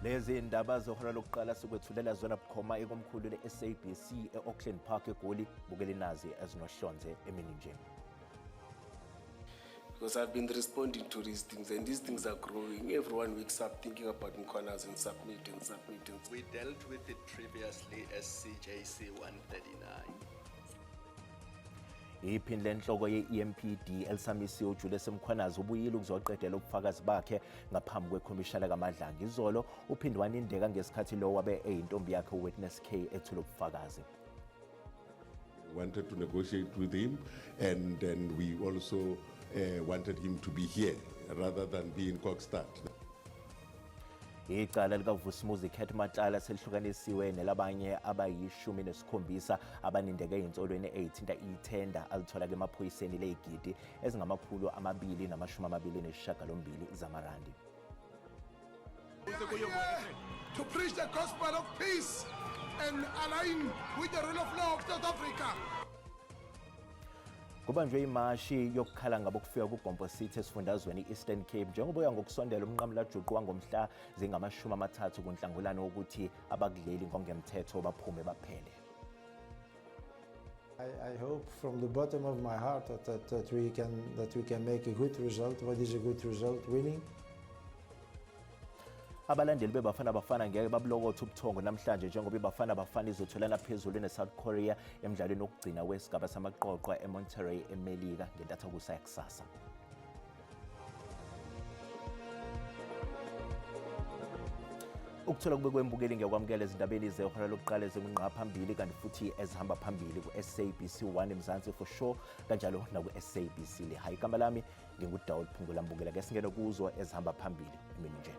Lezi ndaba zehora lokuqala sikwethulela zona bukhoma ekomkhulu le-SABC e-Auckland Park eGoli. Bukela nazi ezinohlonze emini nje. Because I've been responding to these things, and these things are growing. Everyone wakes up thinking about Mkhwanazi and submit and submit and We dealt with it previously as CJC 139. Iphini lenhloko ye-EMPD elisamisiwe uJulius Mkhwanazi ubuyile ukuzoqedela ubufakazi bakhe ngaphambi kwekhomishana kaMadlanga. Izolo uphinde wanindeka ngesikhathi lo wabe eyintombi yakhe uWitness K ethula ubufakazi. Wanted to negotiate with him, and then we also wanted him to be here rather than be in Kokstad. Icala likaVusimuzi Cat Matlala selihlukanisiwe nelabanye abayi-17 abanindeke ey'nsolweni ey'thinta ithenda alithola emaphoyiseni ley'gidi ezingama-228 zamarandi. To preach the gospel of peace and align with the rule of law of South Africa. Kubanjwe imashi yokukhala ngabokufika kuGompo City esifundazweni i-Eastern Cape njengoba uya ngokusondela umnqamulajuqu wangomhla zingama-30 kuNhlangulana wokuthi abakuleli ngongemthetho baphume baphele. I hope from the bottom of my heart that we can make a good result. What is a good result? Winning. Abalandeli beBafana Bafana ngeke babulokothe ubuthongo namhlanje njengoba iBafana Bafana izotholana phezulu neSouth Korea emdlalweni wokugcina wesigaba samaqoqo eMonterrey eMelika ngentathakusa yakusasa. Ukuthola kube kwembukeli ngiyakwamukela ezindabeni zehora lokuqala ezingungqa phambili kanti futhi ezihamba phambili ku-SABC 1 Mzansi for sure kanjalo naku-SABC Lehae. Igama lami nginguDawud Phungula Mbukela, ke singene kuzo ezihamba phambili emini nje.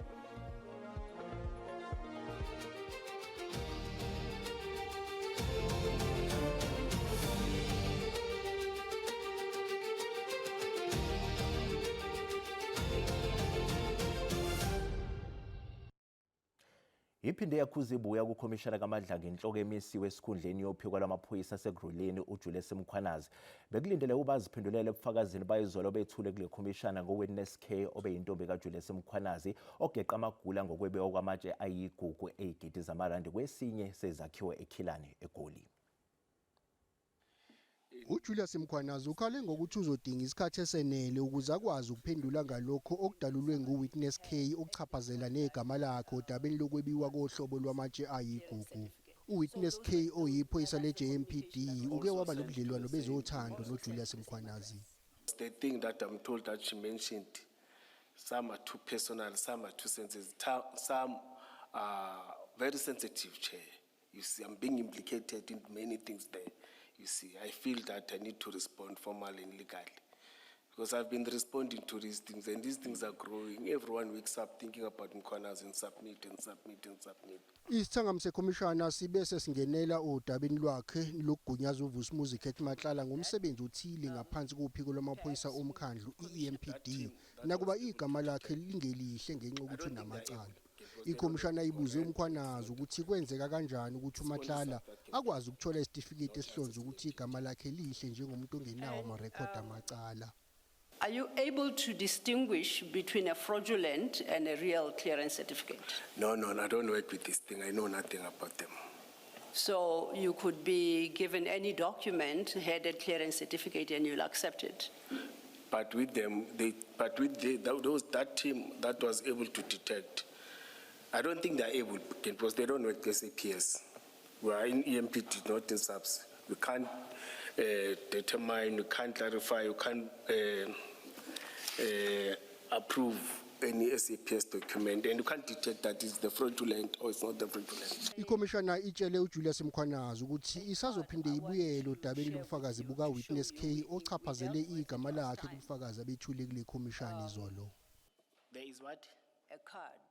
Iphinde yakhuza ibuya kukhomishana kaMadlanga inhloko emisiwe esikhundleni yophiko lwamaphoyisa aseGruleni uJulius Mkhwanazi. Bekulindele ukuba aziphendulele ebufakazini bayizolo bethule kule khomishana ngoWitness K obeyintombi kaJulius Mkhwanazi ogeqa amagula ngokwebiwa kwamatshe ayigugu ey'gidi zamarandi kwesinye sezakhiwo eKhilane eGoli. UJulius Mkhwanazi ukhale ngokuthi uzodinga isikhathi esenele ukuze akwazi ukuphendula ngalokho okudalulwe nguWitness K okuchaphazela negama lakhe odabeni lokwebiwa kohlobo lwamatshe ayigugu. UWitness K oyiphoyisa le-JMPD uke waba nobudlelwano bezothando noJulius Mkhwanazi. The thing that I'm told that she mentioned, some are too personal, some are too sensitive, some are very sensitive, Chair. You see, I'm being implicated in many things there. You see, I feel that I need to respond formally and legally. Because I've been responding to these things, and these things are growing. Everyone wakes up thinking about Mkhwanazi and submit and submit and submit. Isithangami sekhomishana sibe sesingenela odabeni lwakhe lokugunyaza uVusimuzi Cat Matlala ngomsebenzi othile ngaphansi kophiko lwamaphoyisa omkhandlu i-EMPD nakuba igama lakhe lingelihle ngenxa yokuthi unamacala. Ikhomishana ibuze uMkhwanazi ukuthi kwenzeka kanjani ukuthi uMatlala akwazi ukuthola isitifiketi esihlonza ukuthi igama lakhe lihle njengomuntu ongenawo amarekhodi amacala. Are you able to distinguish between a fraudulent and a real clearance certificate? No, I don't work with this thing. I know nothing about them. So you could be given any document, headed clearance certificate, and you'll accept it. But with them, they, but with the, those, that team that was able to detect, I don't think they're able because they don't work with SAPS. We are in EMPD, not in SAPS. We can't determine, we can't clarify, we can't approve any SAPS document, and you can't detect that it's the fraudulent or it's not the fraudulent. Ikhomishana itshele uJulius Mkhwanazi ukuthi isazophinde ibuyele odabeni lobufakazi buka Witness K ochaphazele igama lakhe kubufakazi abethule kule khomishana izolo. There is what? A card.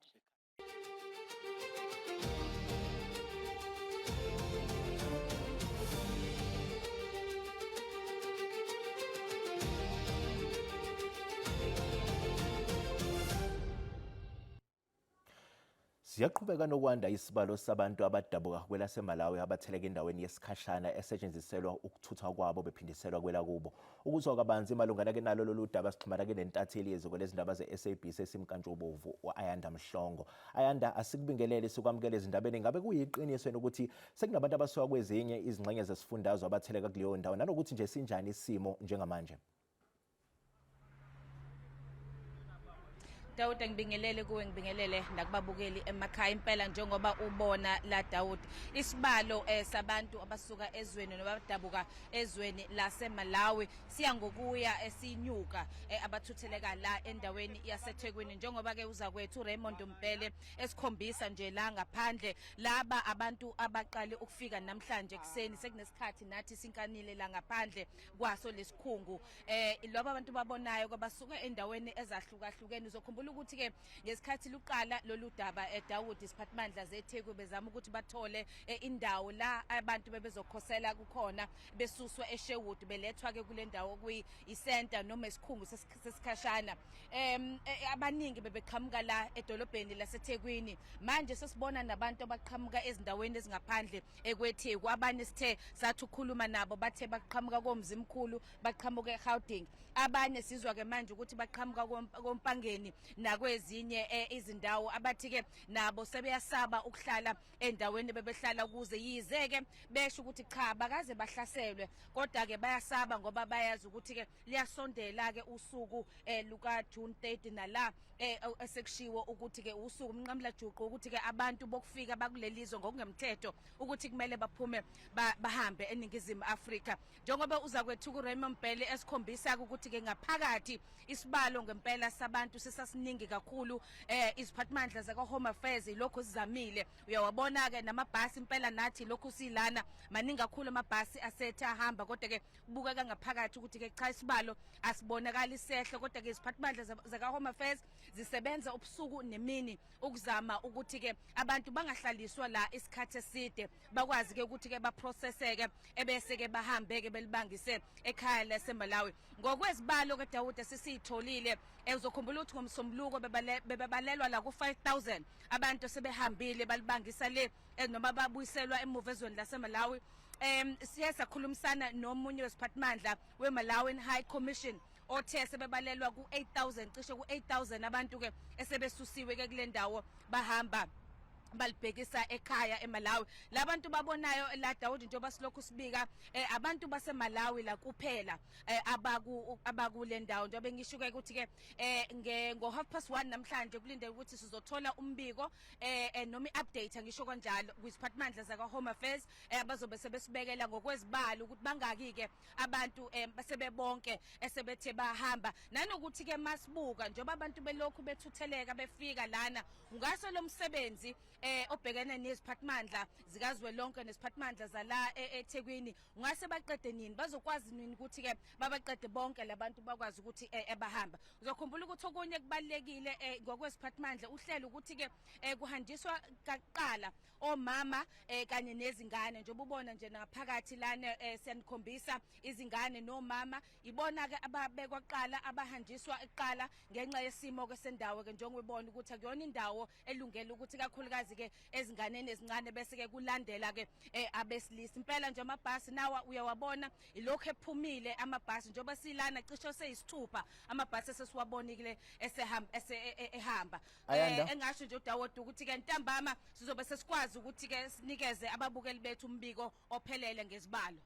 Siyaqhubeka nokwanda isibalo sabantu abadabuka kwelaseMalawi abatheleka endaweni yesikhashana esetshenziselwa ukuthuthwa kwabo bephindiselwa kwelakubo. Ukuzwa kabanzi malungana-ke nalo lolu daba, sixhumana-ke nentatheli yeziko lezindaba ze-SABC esimkantshubovu, u-Ayanda Mhlongo. Ayanda, asikubingelele, sikwamukele ezindabeni. Ngabe kuyiqiniso yini ukuthi sekunabantu abasuka kwezinye izingxenye zesifundazwe abatheleka kuleyo ndawo, nanokuthi nje sinjani isimo njengamanje? Dawud, ngibingelele kuwe, ngibingelele nakubabukeli emakhaya. Impela njengoba ubona la Dawud, isibalo sabantu abasuka ezweni noma abadabuka ezweni laseMalawi siya ngokuya esinyuka, abathutheleka la endaweni yaseThekwini, njengoba ke uza kwethu Raymond Mbhele esikhombisa nje la ngaphandle. Laba abantu abaqale ukufika namhlanje kuseni, sekunesikhathi nathi sinkanile la ngaphandle kwaso lesikhungu. Laba abantu babonayo kwabasuka endaweni ezahlukahlukene. Uzokhumbula ukuthi ke ngesikhathi luqala lolu daba eDawud, isiphathimandla zeTheku bezama ukuthi bathole indawo la abantu bebezokhosela kukhona, besuswa eSherwood belethwa ke kule ndawo kuyi center noma isikhungu sesikhashana. Abaningi bebeqhamuka la edolobheni laseThekwini. Manje sesibona nabantu abaqhamuka ezindaweni ezingaphandle ekweTheku. Abanye sithe sathi ukukhuluma nabo, bathe baqhamuka koMzimkhulu, baqhamuka eGauteng. Abanye sizwa ke manje ukuthi baqhamuka koMpangeni nakwezinye izindawo, abathi ke nabo sebeyasaba ukuhlala endaweni bebehlala kuze, yize ke besho ukuthi cha, bakaze bahlaselwe, kodwa ke bayasaba ngoba bayazi ukuthi ke liyasondela ke usuku luka June 30, nala esekushiwo ukuthi ke usuku umnqamla juqu ukuthi ke abantu bokufika bakulelizwe ngokungemthetho ukuthi kumele baphume bahambe eNingizimu Afrika. Njengoba uza kwethu ku Raymond Mbhele esikhombisa ukuthi ke ngaphakathi isibalo ngempela sabantu sisasiningi kakhulu. Iziphathimandla zaka Home Affairs lokho sizamile, uyawabona ke namabhasi impela, nathi lokhu silana maningi kakhulu amabhasi asethe ahamba, kodwa ke kubukeka ngaphakathi ukuthi ke cha, isibalo asibonakali sehle. Kodwa ke iziphathimandla zaka Home Affairs zisebenza ubusuku nemini ukuzama ukuthi ke abantu bangahlaliswa la isikhathi eside, bakwazi ke ukuthi ke baprocesseke, ebese ke bahambe ke belibangise ekhaya laseMalawi. Ngokwezibalo ke Dawud sesitholile, uzokhumbula ukuthi ngomsombuluko bebalelwa la ku 5000 abantu sebehambile balibangisa le noma babuyiselwa emuva ezweni laseMalawi. Siye sakhulumisana nomunye wesiphathimandla weMalawian High Commission othe sebebalelwa ku-8000, cishe ku-8000 abantu ke esebesusiwe ke kule ndawo, bahamba balibhekisa ekhaya eMalawi. Labantu babonayo la Dawud, njengoba silokhu sibika, abantu baseMalawi la kuphela abaku abakule ndawo. Njengoba ngisho ke ukuthi ke ngo 1:30 namhlanje kulindele ukuthi sizothola umbiko noma iupdate, ngisho kanjalo, kwiziphathimandla zaka Home Affairs, abazobe sebesibekela ngokwezibalo ukuthi bangaki ke abantu basebebonke esebethe bahamba, nanokuthi ke masibuka njengoba abantu belokhu bethutheleka befika lana, ngaso lo msebenzi obhekene neziphathimandla zikazwelonke nesiphathimandla zala eThekwini, ungase baqede nini, bazokwazi nini ukuthi ke babaqede bonke labantu, bakwazi ukuthi bahamba. Uzokhumbula ukuthi okunye kubalekile ngokwesiphathimandla uhlelo ukuthi ke kuhanjiswa kaqala omama kanye nezingane, njengoba ubona nje ngaphakathi lana, siyanikhombisa izingane nomama, ibona ke ababekwa kuqala, abahanjiswa kuqala ngenxa yesimo ke sendawo ke, njengoba ubona ukuthi akuyona indawo elungele ukuthi kakhulukazi ke ezinganeni ezincane, bese ke kulandela ke abesilisa. Impela nje amabhasi nawa uyawabona, ilokhu ephumile amabhasi njengoba silana, cishe seyisithupha amabhasi esesiwabonile esehamba ehamba. Ayanda. Engasho nje uDawud ukuthi ke ntambama sizobe sesikwazi ukuthi ke sinikeze ababukeli bethu umbiko ophelele ngezibalo.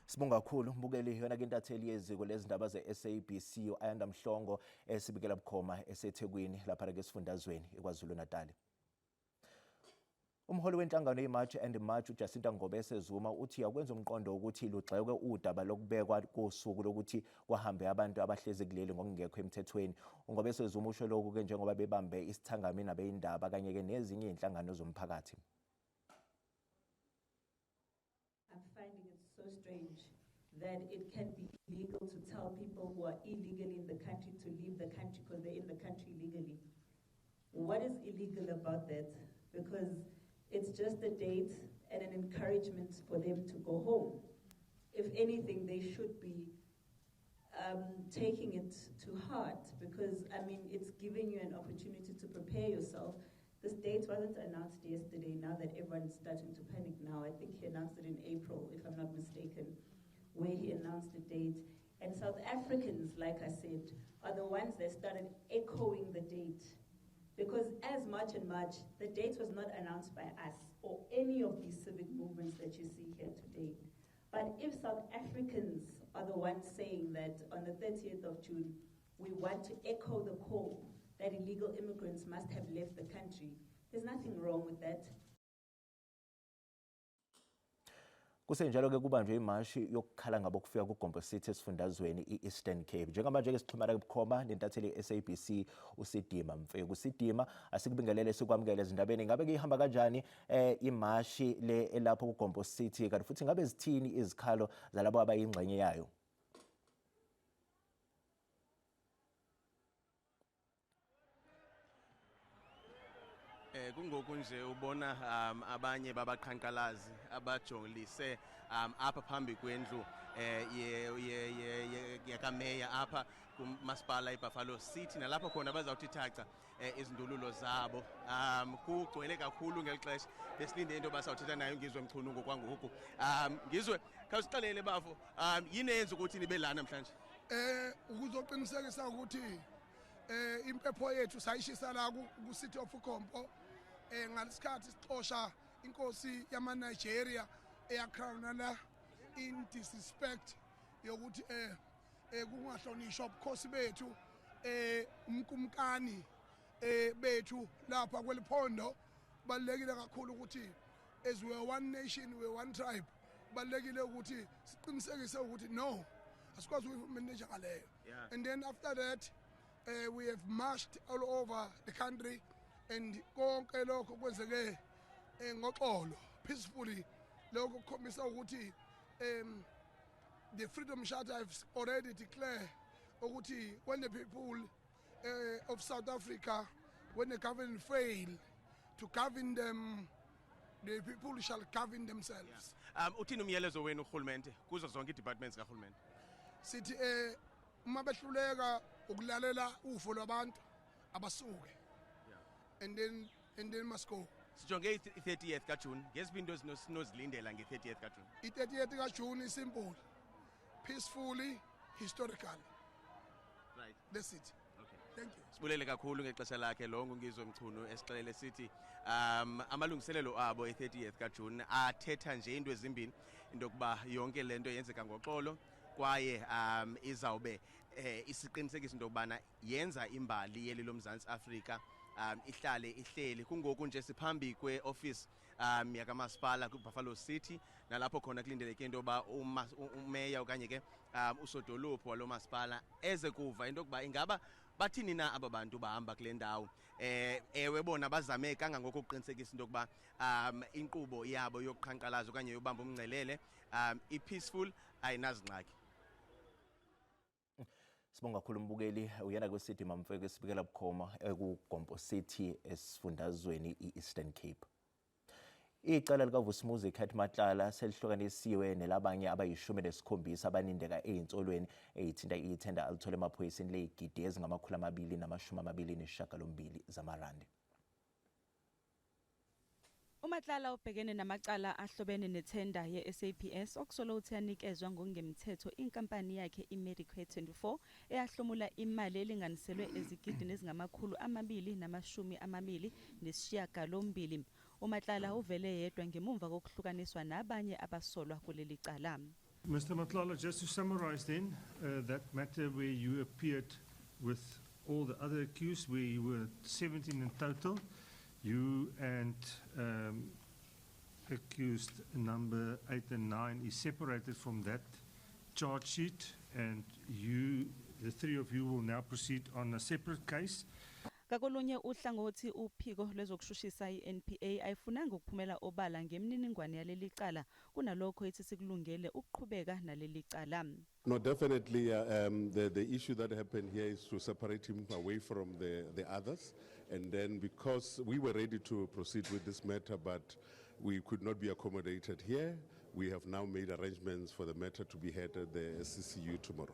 Sibonga kakhulu mbukeli. Yona ke intatheli yeziko lezindaba ze-SABC Ayanda Mhlongo esibikela bukhoma eseThekwini lapha ke esifundazweni iKwaZulu Natal. Umholi wenhlangano iMarch and March uJacinta Ngobese Zuma uthi akwenza umqondo ukuthi lugxekwe udaba lokubekwa kosuku lokuthi kuhambe abantu abahlezi kuleli ngokungekho emthethweni. UNgobese Zuma usho lokhu ke njengoba bebambe isithangami nabezindaba kanye ke nezinye izinhlangano zomphakathi. I'm finding it so strange that it can be illegal to tell people who are illegally in the country to leave the country because they're in the country illegally. What is illegal about that? Because it's just a date and an encouragement for them to go home. If anything, they should be taking it to heart because, I mean, it's giving you an opportunity to prepare yourself. This date wasn't announced yesterday, now that everyone's starting to panic now. I think he announced it in April, if I'm not mistaken, where he announced the date. And South Africans, like I said, are the ones that started echoing the date. Because as March and March, the date was not announced by us or any of these civic movements that you see here today. But if South Africans are the ones saying that on the 30th of June, we want to echo the call that illegal immigrants must have left the country, there's nothing wrong with that. Kusenjalo-ke kubanjwe imashi yokukhala ngabokufika kuGompo City esifundazweni i-Eastern Cape. Njengamanje-ke sixhumana bukhoma nentatheli ye-SABC uSidima Mfeku. Sidima, asikubingelele sikwamukele ezindabeni. Ngabe-ke ihamba kanjani imashi le elapho kuGompo City, kanti futhi ngabe zithini izikhalo zalabo abayingxenye yayo? Kungoku nje ubona abanye babaqhankqalazi abajongilise apha phambi kwendlu yakameya apha kumasipala iBuffalo City, nalapho khona bazawuthi thaca izindululo zabo. Kugcwele kakhulu ngeli xesha, besilinde into yoba sawuthetha nayo Ngizwe Mchunu ngokwangoku. Ngizwe, khawusixelele bafo, yini eyenza ukuthi nibe la namhlanje? Ukuzoqinisekisa ukuthi impepho yethu sayishisa la ku City of Gompo ngalesikhathi sixosha inkosi yama Nigeria eyacrown la in disrespect yokuthi kungahlonishwa ubukhosi bethu, umkumkani bethu lapha kweliphondo. Balekile kakhulu ukuthi as we are one nation, we are one tribe. Balekile ukuthi siqinisekise ukuthi no, asikwazi ukuyimanage ngaleyo. And then after that we have marched all over the country, and konke lokho kwenzeke ngoxolo, peacefully. Lokho kukhombisa ukuthi the Freedom Charter has already declared ukuthi when the people of South Africa, when the government fail to govern them, the people shall govern themselves. Uthini umyalezo wenu urhulumente kuzo zonke ii-departments karhulumente? Sithi uma behluleka ukulalela uvo lwabantu, abasuke. And then must go. Sijonge i-30th kaJune. Ngeziphi into esinozilindela nge-30th kaJune? I-30th kaJune is simple. Peacefully, historically. That's it. Okay. Thank you. Sibulele kakhulu ngexesha lakhe. Lo nguNgizwe Mchunu esixelele sithi amalungiselelo abo e-30th kaJune athetha nje into ezimbini, into yokuba yonke le nto yenzeka ngoxolo, kwaye izawube isiqinisekisa into yokubana yenza imbali yeli loMzantsi Afrika ihlale ihleli. Kungoku nje siphambi kwe-office yakamasipala kwiBuffalo City, nalapho khona kulindeleke into yoba umeya okanye ke usodolophu walo masipala eze kuva into yokuba ingaba bathini na aba bantu bahamba kule ndawo. Ewe bona bazame kangangoko ukuqinisekisa into yokuba inkqubo yabo yokuqhankqalaza okanye yobamba umngcelele i-peaceful, ayinazingxaki. Sibonga kakhulu mbukeli, uyena kweSidima Mfeko esibikela bukhoma ekuGompo City esifundazweni i-Eastern Cape. Icala likaVusimuzi Cat Matlala selihlukanisiwe nelabanye abayi-17 abanindeka ey'nsolweni ey'thinta ithenda alithole emaphoyiseni ley'gidi ezingama-228 zamarandi. UMatlala ubhekene namacala ahlobene nethenda ye-SAPS okusolwa ukuthi yanikezwa ngokungemthetho inkampani yakhe iMedicare 24 eyahlomula imali elinganiselwe ezigidini ezingama-228. UMatlala uvele yedwa ngemuva kokuhlukaniswa nabanye abasolwa kuleli cala. Mr. Matlala, just to summarize then, that matter where you appeared with all the other accused, where you were 17 in total, you and accused number 8 and 9 is separated from that charge sheet, and you, the three of you, will now proceed on a separate case. Ngakolunye uhlangothi, uphiko lwezokushushisa i-NPA ayifunanga ukuphumela obala ngemininingwane yaleli cala, kunalokho ithi sikulungele ukuqhubeka naleli cala. No, definitely the issue that happened here is to separate him away from the others. And then because we were ready to proceed with this matter, but we could not be accommodated here, we have now made arrangements for the matter to be heard at the SCCU tomorrow.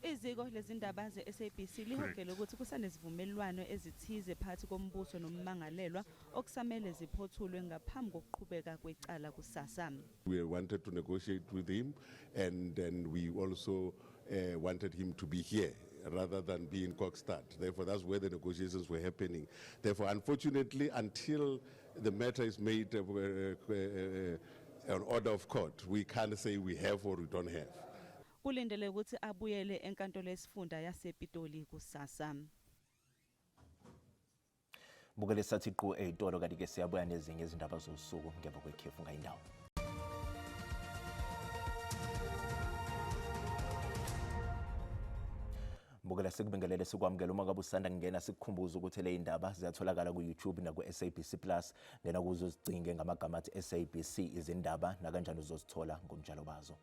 Iziko lezindaba ze-SABC lihogele ukuthi kusanesivumelwano ezithize phakathi kombuso nommangalelwa okusamele ziphothulwe ngaphambi kokuqhubeka kwecala kusasa. We wanted to negotiate with him, and then we also wanted him to be here rather than be in Kokstad. Therefore, that's where the negotiations were happening. Therefore, unfortunately, until the matter is made an order of court, we can't say we have or we don't have. Kulindele ukuthi abuyele enkantolo yesifunda yasePitoli kusasa. Bukele sathi qu eyitolo, kanti ke siyabuya nezinye izindaba zosuku ngemva kwekhefu ngayindawo. Bukela, sikubingelele, sikwamukela uma ngabe usanda kungena. Sikukhumbuza ukuthi le indaba ziyatholakala ku-YouTube naku-SABC Plus. Ngena kuzo uzicinge ngamagama athi SABC izindaba, nakanjani uzozithola ngomjalo bazo.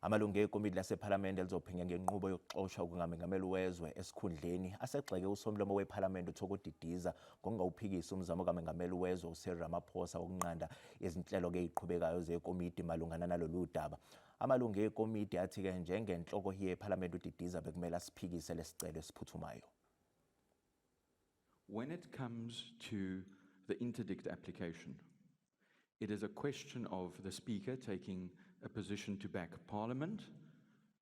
Amalungu ekomiti lasephalamende elizophenya ngenqubo yokuxoshwa kukamengameli wezwe esikhundleni asegxeke usomlomo wephalamende uThoko Didiza ngokungawuphikisi umzamo kamengameli wezwe uCyril Ramaphosa wokunqanda izinhlelo-ke ey'qhubekayo zekomiti malungana nalolu daba. Amalungu ekomiti athi-ke njengenhloko yephalamende uDidiza bekumele asiphikise lesicelo esiphuthumayo. When it comes to the interdict application, it is a question of the Speaker taking a position to back Parliament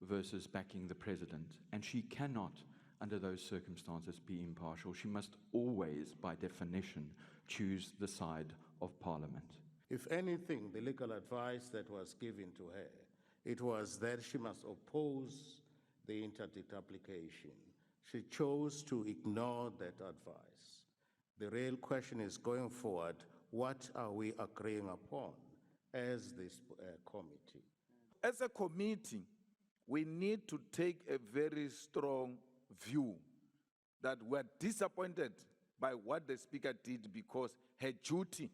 versus backing the President. And she cannot, under those circumstances, be impartial. She must always, by definition, choose the side of Parliament. If anything, the legal advice that was given to her, it was that she must oppose the interdict application. She chose to ignore that advice. The real question is, going forward, what are we agreeing upon as this committee? As a committee, we need to take a very strong view that we are disappointed by what the Speaker did, because her duty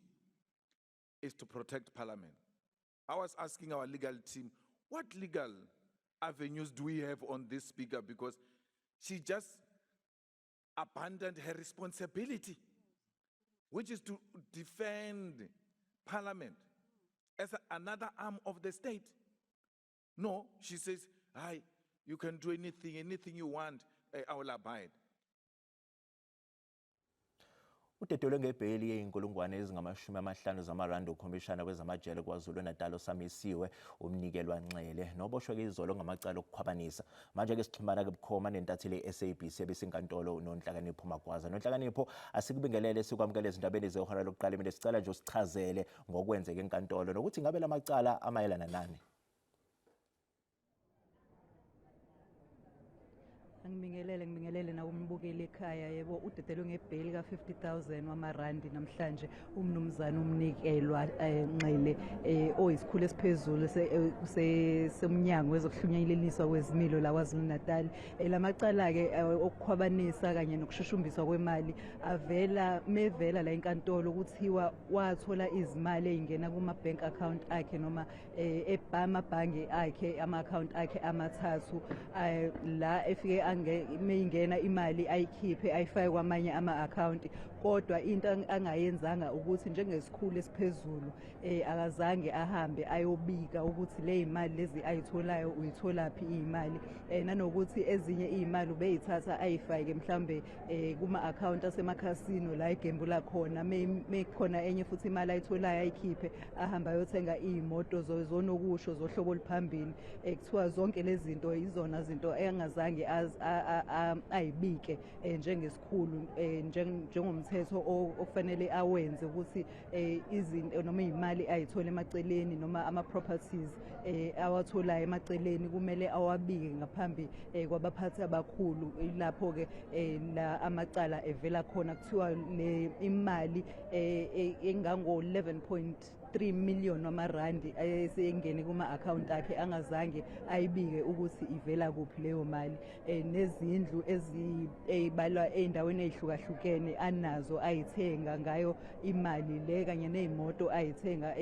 is to protect Parliament. I was asking our legal team, what legal avenues do we have on this Speaker? Because she just abandoned her responsibility, which is to defend Parliament as another arm of the state. No, she says, "Hi, you can do anything, anything you want, I will abide." Udedelwe ngebheyili yey'nkulungwane ezingama-50 zamarandi ukhomishana wezamajele KwaZulu-Natal osamisiwe uMnikelwa Nxele noboshwe-ke izolo ngamacala okukhwabanisa. Manje-ke sixhumana-ke bukhoma nentatheli ye-SABC ebesenkantolo uNonhlakanipho Magwaza. Nonhlakanipho, asikubingelele, sikwamukele ezindabeni zehora lokuqala. Mina sicela nje usichazele ngokwenzeka enkantolo nokuthi ngabe la macala amayelana nani. Angibingelele, ngibingelele nakumbukeli ekhaya. Yebo, udedelwe ngebheyili ka-50,000 wamarandi namhlanje umnumzane uMnikelwa Nxele, oyisikhulu esiphezulu semnyango wezokuhlunyeleliswa kwezimilo la KwaZulu Natal. Lamacala-ke okukhwabanisa kanye nokushushumbiswa kwemali avela mevela la enkantolo kuthiwa wathola izimali ey'ngena kuma-bank account akhe noma amabhange akhe, ama-account akhe amathathu, la efike meyingena imali ayikhiphe ayifake kwamanye ama-account. Kodwa into angayenzanga ukuthi njengesikhulu esiphezulu akazange ahambe ayobika ukuthi le y'mali lezi ayitholayo uyitholaphi iy'mali, nanokuthi ezinye iy'mali ubeyithatha ayifake mhlambe kuma-account asemakhasino la egembula khona. Mekhona enye futhi imali ayitholayo ayikhiphe ahambe ayothenga iy'moto zonokusho zohlobo oluphambili. Kuthiwa zonke lezi zinto izona zinto engazange ayibike njengesikhulu, njengomthetho okufanele awenze ukuthi izinto noma iy'mali ayithola emaceleni noma ama-properties awatholayo emaceleni kumele awabike ngaphambi kwabaphathi abakhulu. Lapho-ke la amacala evela khona. Kuthiwa le imali engango-11.3 million wamarandi esengene kuma-account akhe angazange ayibike ukuthi ivela kuphi leyo mali, nezindlu ezibalwa ey'ndaweni ey'hlukahlukene anazo ayithenga ngayo imali le, kanye ney'moto ayithenga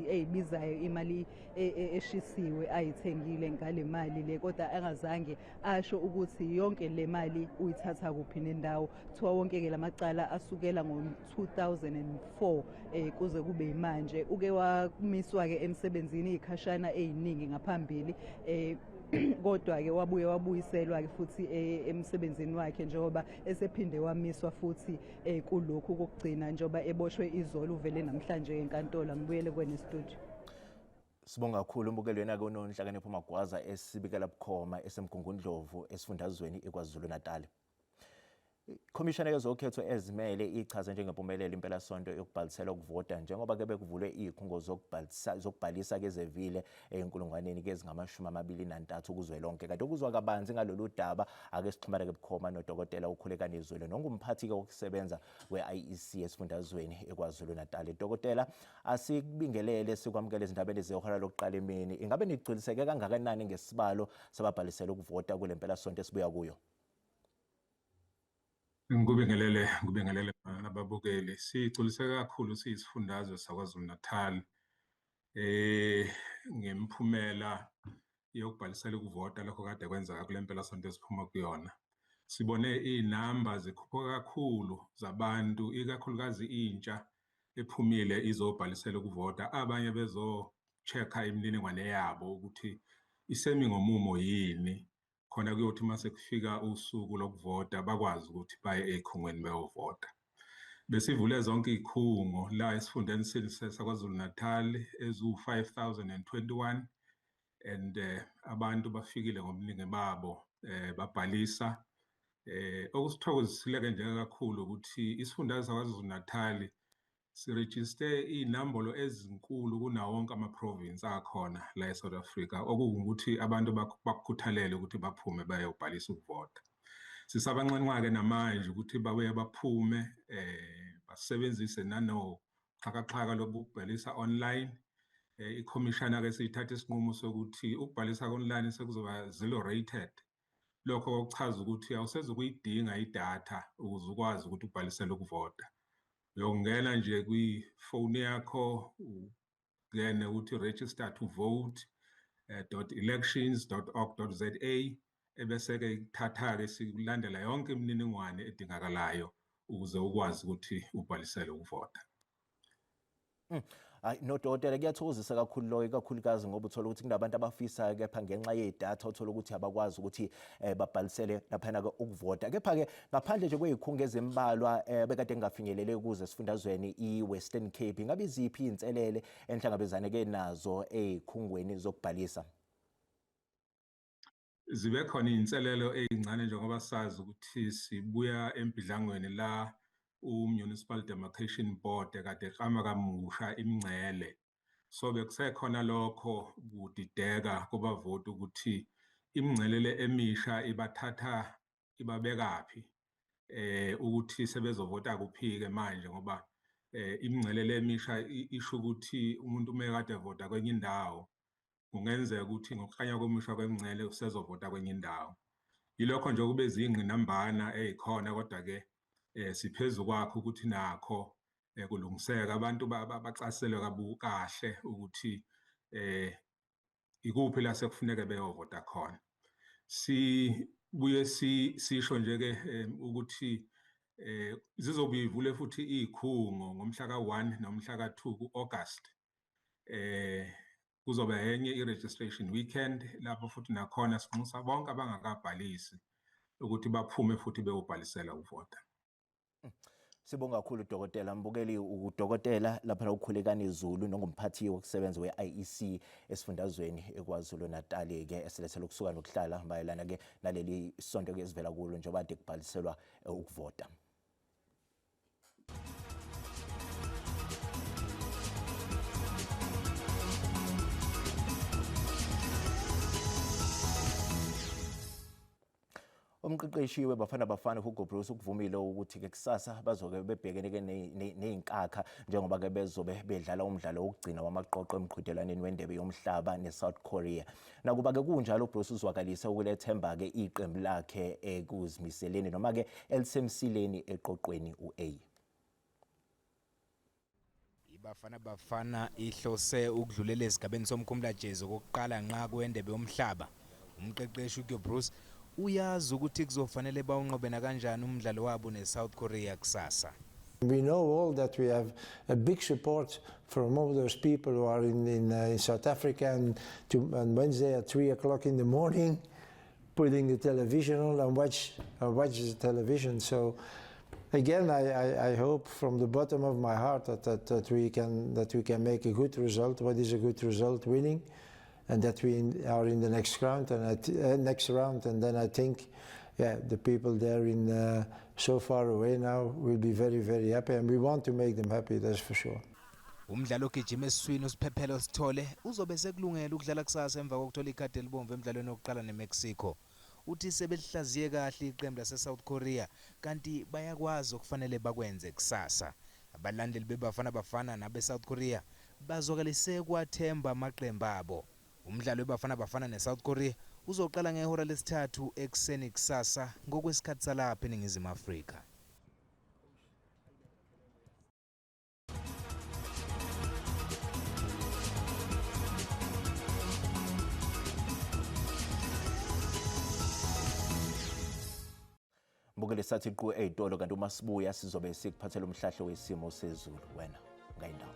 ey'bizayo imali eshisiwe ayithengile ngale mali le, kodwa angazange asho ukuthi yonke le mali uyithatha kuphi nendawo. Kuthiwa wonke-ke lamacala asukela ngo-2004 kuze kuze kube yimanje. Uke wamiswa-ke emsebenzini iy'khashana ey'ningi ngaphambili, kodwa-ke wabuye wabuyiselwa-ke futhi emsebenzini wakhe, njengoba esephinde wamiswa futhi kulokhu kokugcina, njengoba eboshwe izolo, uvele namhlanje enkantolo. Ngibuyele kwena studio. Sibonga kakhulu umbukelweni-ke uNonhlakanipho Magwaza esibikela bukhoma eseMgungundlovu esifundazweni iKwaZulu Natal. Ikhomishana yezokhetho ezimele ichaze njengempumelelo impelasonto yokubhalisela ukuvota, njengoba-ke bekuvulwe iy'khungo zokubhalisa kezevile ey'nkulungwaneni kezingama-23 kuzwelonke. Kanti ukuzwa kabanzi ngalolu daba, ake sixhumane-ke bukhoma nodokotela uKhulekani Zulu, nongumphathi-ke wokusebenza we-IEC esifundazweni eKwaZulu Natal. Dokotela, asikubingelele, sikwamukele ezindabeni zehora lokuqala emini. Ingabe nigculiseke kangakanani ngesibalo sababhalisela ukuvota kule mpelasonto esibuya kuyo? Ngikubingelele, ngikubingelele nababukeli. Sigculiseke kakhulu siyisifundazwe saKwaZulu Natal ngemphumela yokubhalisela ukuvota lokho kade kwenzeka kule mpelasonto esiphuma kuyona. Sibone iy'namba zikhuphuka kakhulu zabantu, ikakhulukazi intsha ephumile izobhalisela ukuvota, abanye bezo-check-a imininingwane yabo ukuthi isemi ngomumo yini, khona kuyothi uma sekufika usuku lokuvota bakwazi ukuthi baye ey'khungweni beyovota. Besivule zonke iy'khungo la esifundeni saKwaZulu Natal eziwu-5021 and abantu bafikile ngobuningi babo, babhalisa. Okusithokozisile-ke nje kakhulu ukuthi isifundazwe saKwaZulu Natal sirejiste iy'nambolo ezinkulu kunawo wonke ama-province akhona la e-South Africa, okuwukuthi abantu bakukhuthalele ukuthi baphume bayobhalisa ukuvota. Sisabanxenxa-ke namanje ukuthi babuye baphume, basebenzise nanoxhakaxhaka lokubhalisa online. Ikhomishana-ke siyithatha isinqumo sokuthi ukubhalisa online sekuzoba zero rated. Lokho kuchaza ukuthi awusezukuyidinga idatha ukuze ukwazi ukuthi ubhalisele ukuvota. Uyongena nje kwifoni yakho, ungene uthi register to vote .elections.org.za, ebese-ke ikuthatha-ke sikulandela yonke imininingwane edingakalayo ukuze ukwazi ukuthi ubhalisele ukuvota. Hayi nodokotela, kuyathokozisa kakhulu lokho, ikakhulukazi ngoba uthola ukuthi kunabantu abafisayo, kepha ngenxa yedatha uthola ukuthi abakwazi ukuthi babhalisele laphana-ke ukuvota. Kepha-ke ngaphandle nje kwey'khungo ezimbalwa bekade kungafinyelele kuze esifundazweni i-Western Cape, ingabe iziphi iy'nselele enihlangabezane-ke nazo ey'khungweni zokubhalisa? Zibe khona iy'nselelo ey'ncane, njengoba sazi ukuthi sibuya embhidlangweni la u-Municipal Demarcation Board kade eklama kamusha imingcele. So bekusekhona lokho kudideka kubavoti ukuthi imingcelele emisha ibathatha ibabekaphi, ukuthi sebezovota kuphi-ke manje, ngoba imingcelele emisha isho ukuthi umuntu uma ekade evota kwenye indawo, kungenzeka ukuthi ngokuklanywa komusha kwemingcele usezovota kwenye indawo. Yilokho nje kube zingqinambana ey'khona, kodwa-ke siphezu kwakho ukuthi nakho kulungiseka, abantu bacaselwe kahle ukuthi ikuphi la sekufuneke beyovota khona. Sibuye sisho nje-ke ukuthi zizobuye ivule futhi iy'khungo ngomhla ka-1 nomhla ka-2 ku-August. Kuzoba enye i-registration weekend lapho futhi nakhona sinxusa bonke abangakabhalisi ukuthi baphume futhi beyobhalisela ukuvota. Sibonga kakhulu dokotela. Mbukeli, udokotela lapha uKhulekani Zulu, nongumphathi wokusebenza we-IEC esifundazweni eKwaZulu Natal ke, esilethela ukusuka nokuhlala mayelana ke naleli sonto ke esivela kulo, njengoba kade kubhaliselwa ukuvota. Umqeqeshi weBafana Bafana Hugo Broos ukuvumile ukuthi-ke kusasa bazoke bebhekene-ke ney'nkakha, njengoba-ke bezobe bedlala umdlalo wokugcina wamaqoqo emqhudelwaneni wendebe yomhlaba ne-South Korea. Nakuba-ke kunjalo, uBroos uzwakalise ukulethemba-ke iqembu lakhe ekuzimiseleni noma-ke elisemsileni eqoqweni u-A. IBafana Bafana ihlose ukudlulela esigabeni somkhumulajezi okokuqala nqa kwendebe yomhlaba. Umqeqeshi uHugo Broos uyazi ukuthi kuzofanele bawunqobe nakanjani umdlalo wabo neSouth Korea kusasa. We know all that we have a big support from all those people who are in South Africa and on Wednesday at 3 o'clock in the morning, putting the television on and watch the television. So again, I hope from the bottom of my heart that we can make a good result. What is a good result? Winning, and that we are in the next round. And next round, and then I think, yeah, the people there in so far away now will be very, very happy, and we want to make them happy. That's for sure. Umdlalo ogijima esiswini uSiphephelo Sithole uzobe sekulungela ukudlala kusasa emva kokuthola ikhadi elibomvu emdlalweni wokuqala neMexico. Uthi sebelihlaziye kahle iqembu lase-South Korea kanti bayakwazi okufanele bakwenze kusasa. Abalandeli beBafana Bafana nabe-South Korea bazwakalise kwathemba amaqembu abo. Umdlalo weBafana Bafana ne-South Korea uzoqala ngehora lesithathu ekuseni kusasa ngokwesikhathi salapha eNingizimu Afrika. Mbukele sathi qu ey'tolo kanti uma sibuya sizobe sikuphathela umhlahlo wesimo sezulu wena ngayindawo.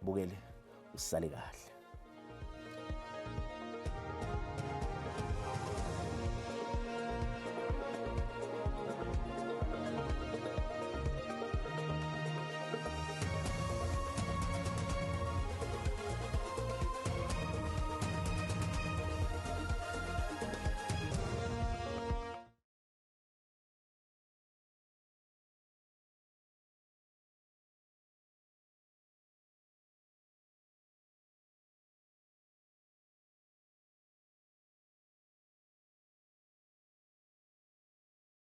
Mbukeli, usale kahle.